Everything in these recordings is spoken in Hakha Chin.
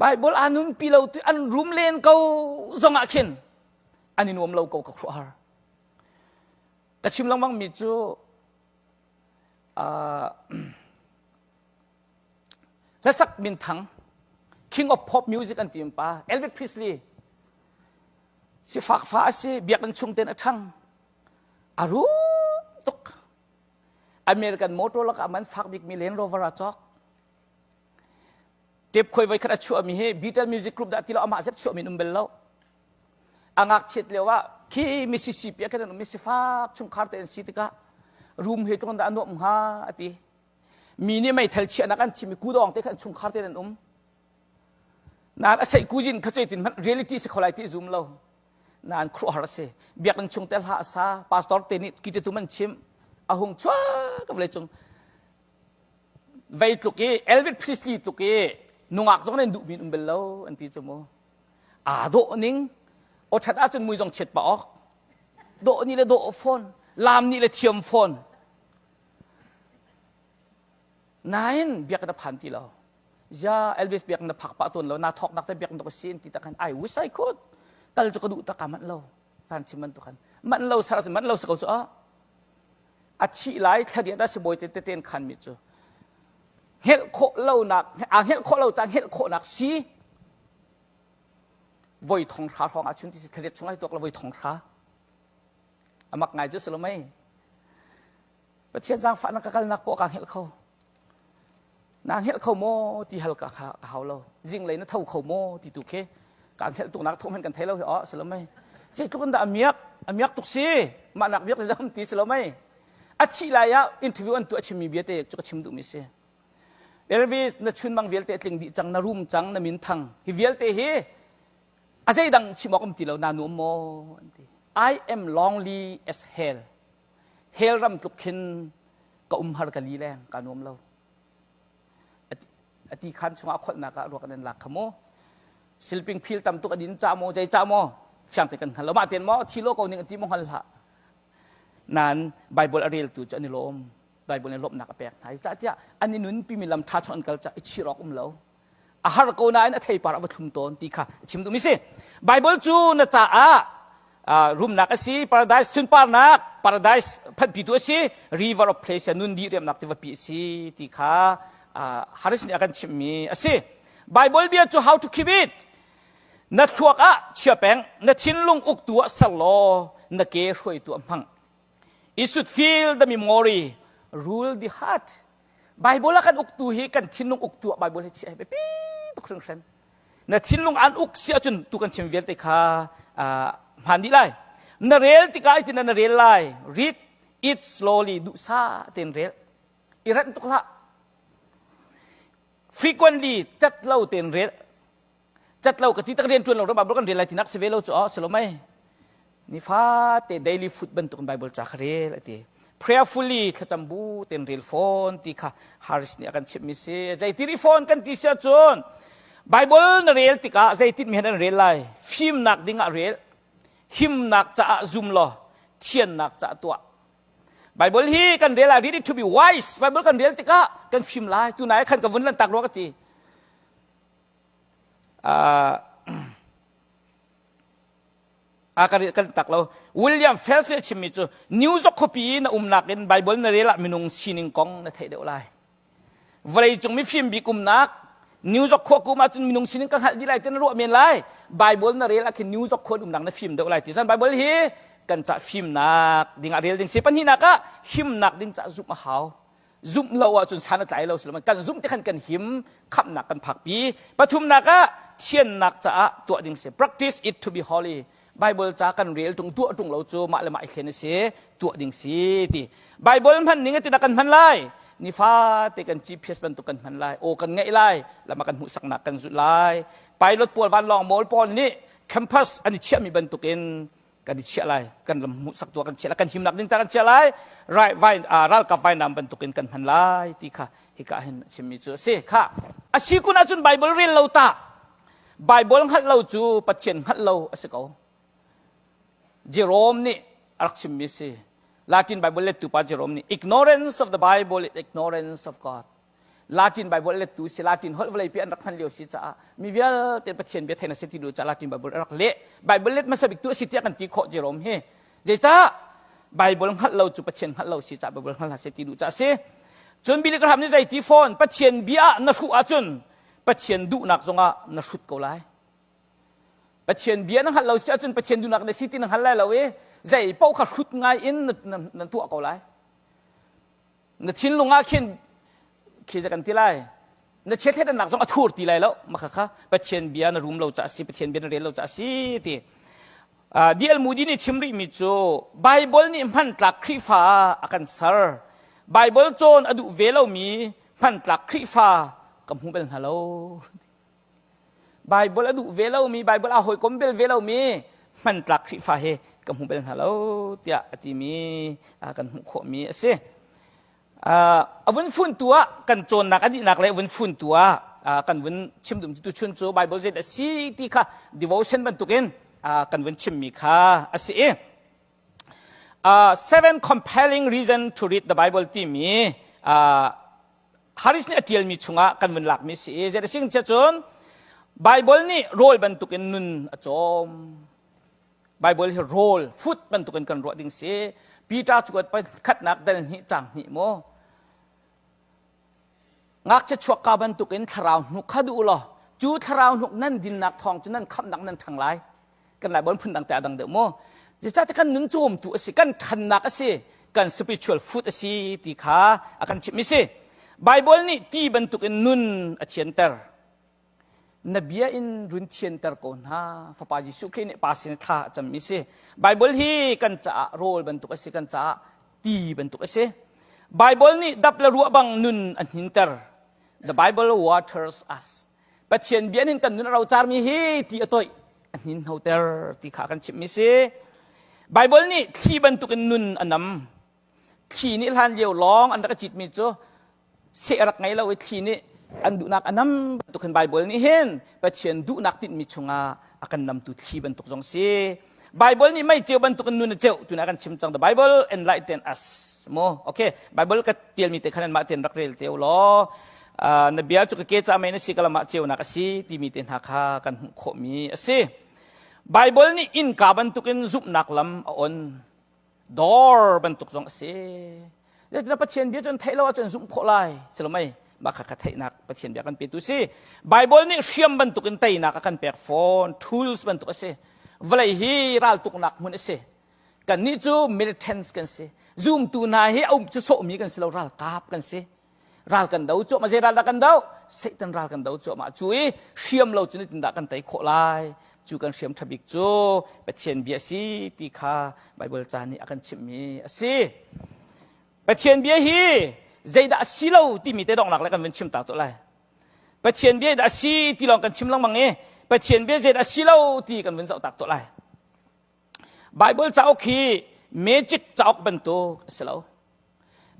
Bible aa nunpi lo tu an rum len ko zong ah khin an i nuam lo ko ka khuahar. Ka chim lengmang mi cu hlasak minthang King of Pop Music an ti pa Elvis Presley sifak fa a si biakinn chung ten a ṭhang a rum tuk American motor lakah man fak bikmi Land Rover a cawk tape khoi voi khat a chuahmi hi Beatles Music Group dah ti lo amah zet chuahmi um bel lo a ngakchiat lio ah khi Mississippi ah khan an um i sifak chungkhar te an si tikah room he tlung dah a nuam hnga a ti mi nih meithal chiahnak an chim i kudawng te khan chungkhar te an um nain a seih kuzin kha zeitin hmanh reality si kho lai ti zum lo nain khuahar a si biakinn chung te hla a sa pastor te nih kite tum an chim a hung chuak ka vawlei cung vei tluk i Elvis Presley tluk i nungak zong nan duh min um bel lo an ti cu mu aa dawh ning aw ṭhat ahcun mui zong chiat pah awk dawh nih le dawh fawn laam nih le thiam fawn nain biak na phan ti lo ya Elvis biak na phak pah tawn lo na thawk nak te biak na si ti tak khan I wish I could kal cu ka duh tak ka manh lo san chim man tu khan manh lo sar manh lo si ko cu a a thih lai thla da sibawi te te ten khan mi cu hngelh khawh lonak aa hngelh khawh lo caan hngelh khawhnak si voi thong hra hrawng ah chun ti si thlalet chung ai tuak lo voi thong hra amak ngai cu si lo mei Pathian zaangfahnak ka kalnak poah ka hngelh kho na hngelh kho maw ti hal ka ka hau lo zinglei na tho kho maw ti tu khi ka hngelh tuk nak thum hen kan thei lo hi oh si lo mei zeitluk in dah amiak amiak tuk si mah nak biak zam ti si lo mei a thih lai ah interview an tuah chimmi bia te cu ka chim duhmi si Elvis na chunmang vialte tling dih cang na rum cang na min thang hi vialte hi a zeidang chim awk um ti lo na nuam maw an ti I am lonely as hell hell ram tluk khin ka um har ka li leng ka nuam lo ati khan chungah kholhnak ah ruak an lak kha mu silping phil tam tuk adin cha maw zei cha maw fiang te kan hngal lo mah ten maw thi lo ko ning ti mo hngal hlah nan bible a rel tu cu an i lawm bible nih lawmhnak a pek hna cah tiah an i nunpi mi lam tha chung an kal ca i chir awk um lo a har ko nain a theipar a va thlum tawn ti kha a chim duhmi si bible cu na caah rumnak a si paradise sunparnak paradise phanpitu a si river of pleasure nun di riamnak tivapi a si ti kha Harris nih a kan chimhmi a si bible bia cu how to keep it na thluak ah chia peng na thinlung uktu ah ser law na ke hruaitu ah hmang It should fill the memory, rule the heart. Bible ah kan uktu hi kan thinlung uktu ah Bible hi chiah biapi tuk hringhran. Na thinlung an uk si ahcun tu kan chim vialte kha hmaan dih lai. Na rel tikah itin na rel lai. Read it slowly duhsah tein rel. I ranh tuk hlah. Frequently cat lo tein rel. Cat lo ka ti tak rian ṭuan lo Bible kan rel lai tinak si ve lo cu oh si lo mei nifate daily food bantuk in Bible ca kha rel ati prayerfully thlacam bu ten rel phone ti kha Harris nih a kan chimh mi si zeiti ri phone kan ti si ahcun Bible na rel tikah zeitin mi han an rel lai fimnak ding ah rel himnak caah zum law thiannak caah tuah Bible hi kan rel ah read it to be wise Bible kan rel tikah kan fim lai tunai khan ka vun lan tak rua ka ti a kan kan tak lo William Phelps nih a chimmi cu New York khuapi na umnak in Bible na rel ah minung sining kong na theih deuh lai vawlei cung mifim bik umnak New York khua kum ahcun minung sining ka hngalh dih lai ti na ruah men lai Bible na rel ah khin New York khua umnak na fim deuh lai ti cun Bible hi kan ca fimnak ding ah rel ding si pahnihnak ah himnak ding ca zumh a hau zumh lo ahcun san a tlai lo siloman kan zumh te khan kan him khamhnak kan phakpi pathumnak ah thiannak caah tuah ding si practice it to be holy Bible ca kan rel tung tuah tung lo cu mah le mah i thlen a si tuah ding si ti Bible hman ning ati kan hman lai nifate kan GPS bantuk kan hman lai aw kan ngaih lai lama kan hmuhsaknak kan zulh lai pilot pawl vanlawng mawl pawl nih campus an i chiahmi bantukin kan i chiah lai kan lam hmuhsak tu kan chiah lai kan himnak ding ca kan chiah lai rai vai ralkap vainam bantukin kan hman lai ti kha hika hin a chimmi cu a si kha a si kun ahcun bible rel lo ta bible hngalh lo cu pathian hngalh lo a si ko Jerome nih a rak chimmi si Latin Bible lettu pa Jerome nih ignorance of the Bible is ignorance of God. Latin Bible lettu si Latin holh vawleipi an rak hman lio si caah mi vialte Pathian bia theih na si ti duh caah Latin Bible a rak leh. Bible let hmasa bik tu a si tiah kan ti khawh Jerome hi. Zeicah Bible hngalh lo cu Pathian hngalh lo si caah Bible hngalh hna seh ti duh caah a si. Cun Billy Graham nih zei ti fawn Pathian bia ah na hruh ahcun Pathian duhnak zongah na hrut ko lai. Pathian bia na hngalh lo si ahcun Pathian duhnak na si ti na hngal lai lo i zei paoh kha hrut ngai in na, na, na tuah ko lai. Na thinlung ah khin khi kan ti lai na chiathledannak zong a thur ti lai lo maka kha Pathian bia na rum lo ca si Pathian bia na rel lo ca si ti D.L. Moody nih chim rihmi cu Bible nih hmantlak Khrihfa a kan ser Bible cawn a duh ve lomi hmantlak Khrihfa ka hmu bal hna lo Bible a duh ve lomi Bible aa hawikom bel ve lomi hmantlak Khrihfa hi ka hmu bal hna lo tiah a timi kan hmuh khawhmi a si. A vun funtu ah kan cawnnak a dihnak le a vun funtu ah kan vun chim dum tu chun cu Bible zei a si ti kha devotion bantukin kan vun chimmi kha a si i seven compelling reason to read the Bible timi Harris nih a ṭialmi chungah kan vun lakmi si i zei sing cia cun Bible nih rawl bantukin nun a cawm. Bible hi rawl food bantukin kan ruah ding si. Peter cu khatnak dal hnih cang hnih maw ngakchia chuakka bantukin thlarau hnuk kha duh law cu thlarau hnuk nan dinnak thawng cu nan khamhnak nan ṭhang lai kan lai bon phun dang te a dang deuh mu zeicahtiah kan nun cawmtu a si kan ṭhannak a si kan spiritual food a si ti kha a kan chimhmi si Bible nih ti bantukin nun a thianter na bia in run thianter ko hna fapa Jesuh Khrih nih pa sin thla a cammi si Bible hi kan caah rawl bantuk a si kan caah ti bantuk a si Bible nih dap le ruah bang nun a hninter the Bible waters us Pathian bia nin kan nun a rocarmi hi ti a toih a hninhnoter ti kha kan chimhmi si. Bible nih thli bantukin nun a nam. Thli nih hlan lio lawng an rak citmi cu seh rak ngei lo i thli nih an duhnak a nam bantukin Bible nih hin Pathian duhnak tinhmi chungah a kan namtu thli bantuk zong si. Bible nih mei ceu bantukin nun a ceuh tuna kan chim cang the Bible enlighten us mo okay Bible ka tialmi te khan mah ten rak rel te law na bia cu ka ke ca mei na si ka lamah ceunak a si timi te hna kha kan hmuh khawhmi a si Bible nih innka bantukin zumhnak lam a on dawr bantuk zong a si na Pathian bia cun theih lo ahcun zumh khawh lai si lo mei mah kha kha theihnak Pathian bia kan petu si Bible nih hriam bantukin teinak a kan pek fawn tools bantuk a si vawlei hi raltuknak hmun a si kannih cu militants kan si zumtu hna hi a um cu sawhmi kan si lo ralkap kan si ral kan do cuahmah zei ral dah kan do Satan ral kan do cuahmah cu i hriam lo cu nitin dah kan tei khawh lai cu kan hriam ṭha bik cu Pathian bia si ti kha Bible ca nih a kan chimhmi a si Pathian bia hi zeidah a si lo timi te donghnak le kan vun chim ta tuah lai Pathian bia dah a si ti lawng kan chim lengmang i Pathian bia zeidah a si lo ti kan vun zoh tak tuah lai Bible cauk hi magic cauk bantuk a si lo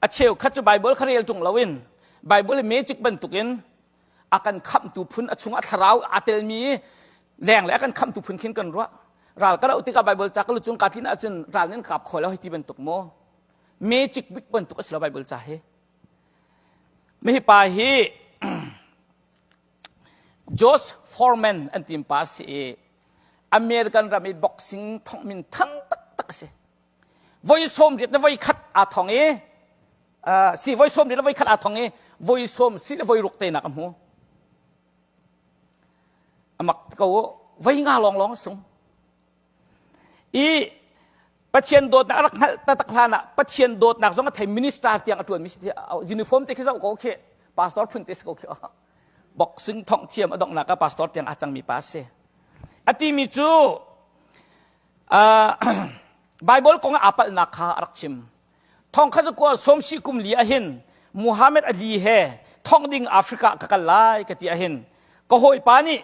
A cheukhat cu Baibal kha rel ṭung loin Baibal i magic bantukin a kan khamhtu phun a chungah thlarau aa telmi leng le a kan khamhtu phun khin kan ruah. Ral ka doh tikah Baibal ca ka lu cung kaa tlin ahcun ral nih an kap kho lo hei ti bantuk maw? Magic bik bantuk a si lo Baibal ca hi. Mihi pa hi Josh Foreman an tim pa a si i American ram i boxing thongh min thang taktak a si. Voi sawm riat le voi khat aa thong i si voi sawm riat le voi khat aa thong i voi sawm si le voi ruk tenak a hmu. A mak ko voi nga lawng lawng a sung. I Pathian dawtnak a rak hngalh taktak hlan ah Pathian dawtnak zong a thei minister tiang a ṭuanmi si uniform te khi zoh ko khi pastor phun te si ko khi boxing thongh thiam a donghnak ah pastor tiang aa cangmi pa a si. A timi cu Bible kong ah aa palhnak kha a rak chim. Thong kha cu kual sawmsi kum li ahhin Muhammad Ali he thong ding Africa ka kal lai ka ti ahhin ka hawipa nih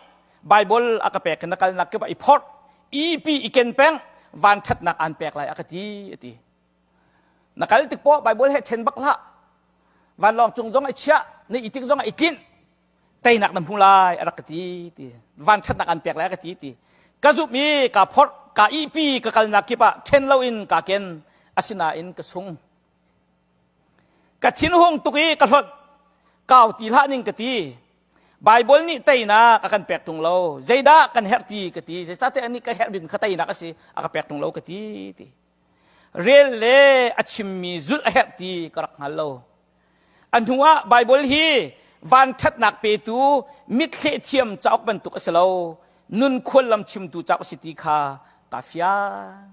Bible a ka pek na kalnak kip ah i phorh ipi i ken peng van ṭhatnak aan pek lai a ka ti a ti. Na kal tik poah Bible he ṭhen bak hlah. Vanlawng cung zong i chiah, na i tik zong ah i tlinh. Teinak na hmu lai a rak ka ti ti vanṭhatnak an pek lai a ka ti ti ka zumh i kaa phorh kaa ihpi ka kalnak kip ah ṭhen loin kaa ken asinain ka sung ka thinhung tuk i ka hlonh. Kau ti hlah ning ka ti. Bible nih teinak a kan pek ṭung lo. Zeidah kan herh ti ka ti. Zeicahtiah anih ka herh bik kha teinak a si. A ka pek ṭung lo ka ti ti. Rel le a chimmi zulh a herh ti ka rak hngal lo. A hnu ah Bible hi vanṭhatnak petu mithleh thiam cauk bantuk a si lo. Nun khuallam chimtu cauk a si ti kha kaa fiang.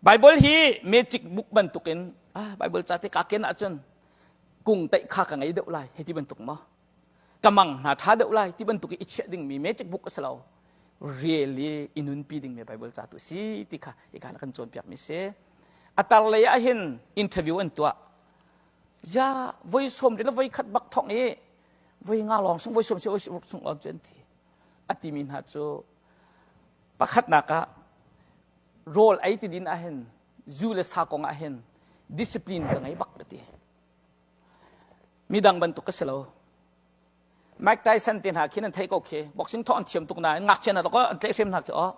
Bible hi magic book bantukin ah Bible ca te ka ken ahcun kung teih kha ka ngei deuh lai hei ti bantuk maw ka mang hna ṭha deuh lai ti bantuk i chiah dingmi magic book a si lo really i nunpi dingmi Bible ca tu si ti kha hika na kan cawnpiak mi si a tar lei ah hin interview an tuah ya voi som le voi khat bak thong i voi nga lawng sung voi som si voi sung lawng cu an ti a timi hna cu Pakhatnak ah rawl ei ti din ahhin zu le sa kong ahhin discipline ka ngei bak ka ti. Midang bantuk ka si lo. Mike Tyson te hna khi nan thei ko khi boxing thawh an thiam tuk nain ngakchia hna tok an tlaihhrem hna khi oh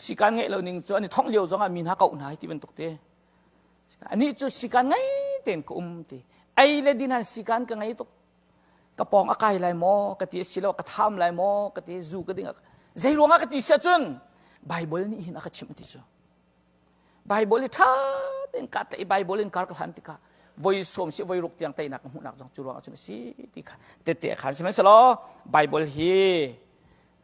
sikan ngeih lo ning cu an i thongh lio zong ah mi hna koh hna ti bantuk te. Anih cu sikan ngei tein ka um ti. Ei le din han sikan ka ngei tuk. Ka pawng a kai lai maw ka ti asilo ka tham lai maw ka ti zu ka ding zei ruangah ka ti sia cun Bible nih hin a ka chimh ti cu Bible i ṭha tein ka tlaih Bible in kar ka hlan tikah voi sawm si voi ruk tiang teinak ka hmuhnak zong cu ruangah cun a si ti kha tete khan sihmanhsehlaw Bible hi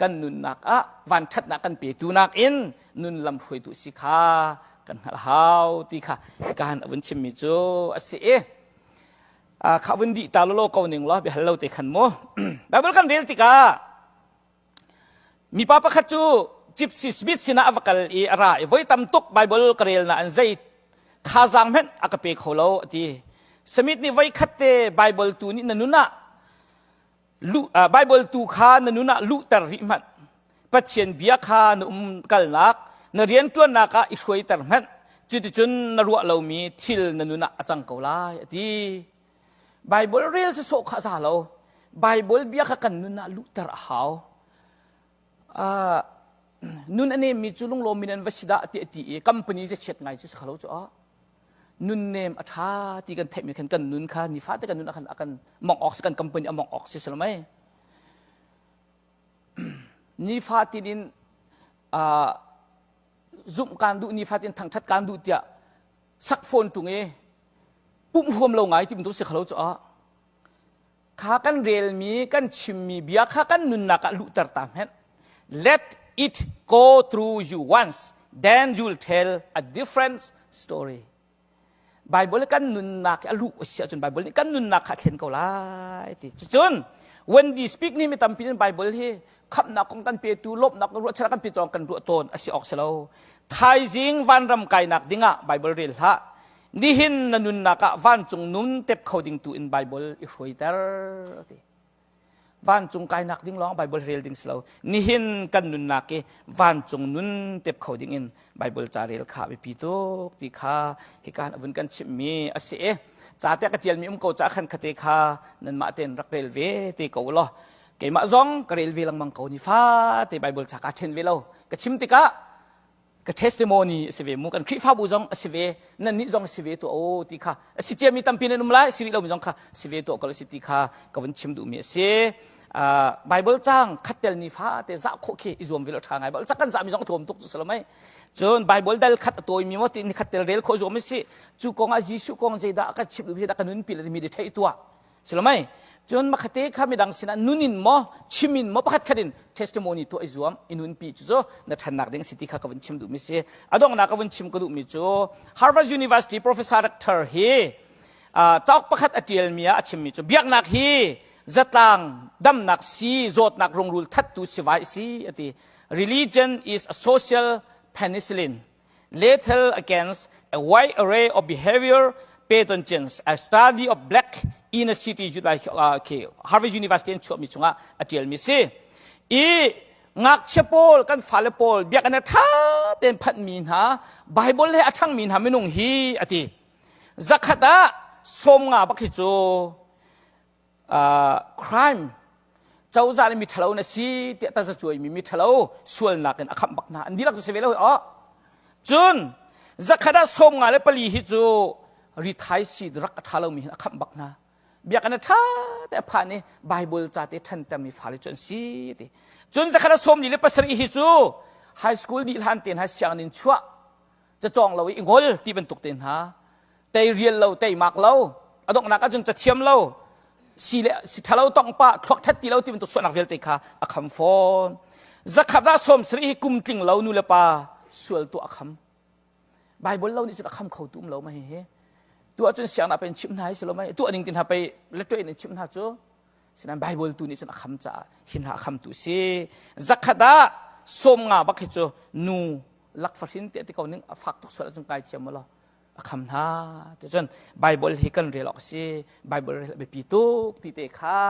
kan nunnak ah vanṭhatnak kan petu nakin nun lam hruaitu si kha kan hngalh hau ti kha ka han a vun chimmi cu a si i kha vun dih ta lolo ko ning law biahal lo te khan mu Bible kan rel tikah mipa pakhat cu Gypsy Smith sinah a va kal i a ra i voi tam tuk Bible ka rel na an zei thazaang hmenh a ka pe kho lo a ti Smith nih voi khat te Bible tu nih na nun ah Bible tu kha na nun ah luhter rih hmanh Pathian bia kha na um kalnak na rianṭuannak ah i hruaiter hmanh cuticun na ruah lomi thil na nun ah a cang ko lai a ti Bible rel cu sawh kha a za lo Bible bia kha kan nun ah luhter a hau nun a nemmi cu lunglawm in an va si dah ti a ti i company ze chiat ngai cu si kho lo cu ah nunnem a ṭha ti kan theihmi khan kan nun kha nifate kan nun ah khan a kan mong awk si kan company a mong awk si si lo mei nifatin in zumh kaan duh nifatin thangṭhat kaan duh tiah sak phone ṭung i pumh huam lo ngai ti bantuk si kho lo cu ah kha kan relmi kan chimmi bia kha kan nunnak ah luhter ta hmenh let it go through you once then you'll tell a different story Bible kan nunnak a luh a si ahcun Bible nih kan nunnak kha a thlen ko lai ti cucun when we speak nih mi tampi in Bible hi khamhnak kong kan petu lawmhnak kong ruahchan kan petu kan ruah tawn a si awk si lo thaizing vanram kainak dingah Bible rel hlah nihin na nunnak ah vancung nun tep kho ding tu in Bible i hruaiter ti vancung kainak ding lawng Bible rel ding si lo nihin kan nunnak i vancung nun tep kho ding in Bible ca rel kha biapi tuk ti kha hika han vun kan chimmi a si i ca te ka tialmi um ko ca khan khate kha nanmah ten rak rel ve te ko law keimah zong ka rel ve lengmang ko ni fa te Bible ca ka then ve lo ka chim tikah ka testimony a si ve mu kan Khrihfabu zong a si ve nan nih zong a si ve tuah o ti kha a si ciami tampi nan um lai si rih lomi zong kha si ve tuah ko si ti kha ka vun chim duhmi a si Bible cang khat tel ni fa te zah khawh khi i zuam ve lo ṭha ngai Bible kan zahmi zong a tlawm tuk cu si lo mei cun Bible dal khat a tawimi mo ti ni khat tel rel khawh zuam si cu kong ah Jesuh kong zeidah kan chim duhmi zeidah ka nunpi le mi di theih tuah Silomai cun makhate kha midang sinah nun in maw chim in maw pakhat khat in testimony tuah i zuam i nunpi cu cu na ṭhannak ding si ti kha ka vun chim duhmi si a donghnak ka vun chim ka duhmi cu Harvard University professor rector hi cauk pakhat a ṭialmi ah a chimmi cu biaknak hi zatlang damnak si zawtnak rungrul thattu sivai si a ti religion is a social penicillin lethal against a wide array of behavior pathogens a study of black inner city okay, Harvard University an chuahmi chungah a tialmi si i ngakchia pawl kan fale pawl biakinn a ṭha tein phanhmi hna Bible he a ṭhangmi hna minung hi a ti zakhat ah 50 bak hi cu crime cozah nih mi ṭhalo na si tiah tazacuaimi mi ṭhalo sualnak in a khamh bak hna an dihlak cu si ve lo oh cun zakhat ah 54 hi cu Rithai si rak a ṭha lomi hin a khamh bak hna. Biakinn a ṭha te a phan i Bible ca te ṭhantermi fale cu an si ti. Cun zakhat a 47 hi cu high school dih hlan te hna sianginn chuah cacawng lo i ngol ti bantuk te hna tei rial lo teimak lo a donghnak ahcun cathiam lo si le si ṭhalo tong pa thluak ṭhat ti lo ti bantuk chuahnak vialte kha a kham fawn. Zakhat ah 70 hi kum tling lo nu le pa sual tuah a kham. Bible lo nih cun a kham kho tu um lo ma hihi. Tu ahcun siangnak pe in chimh hna hi si lo mai tuah ning tin hna pei letṭuah in chimh hna cu sinain Bible tu nih cun a kham caah hi hna a khamtu si. Zakhat ah 50 bak hi cu nu lakfahrin te ti ko ning a fak tuk sual ahcun kai thiam law a kham hna. Ti cun Bible hi kan rel awk a si. Bible rel a biapi tuk ti te kha.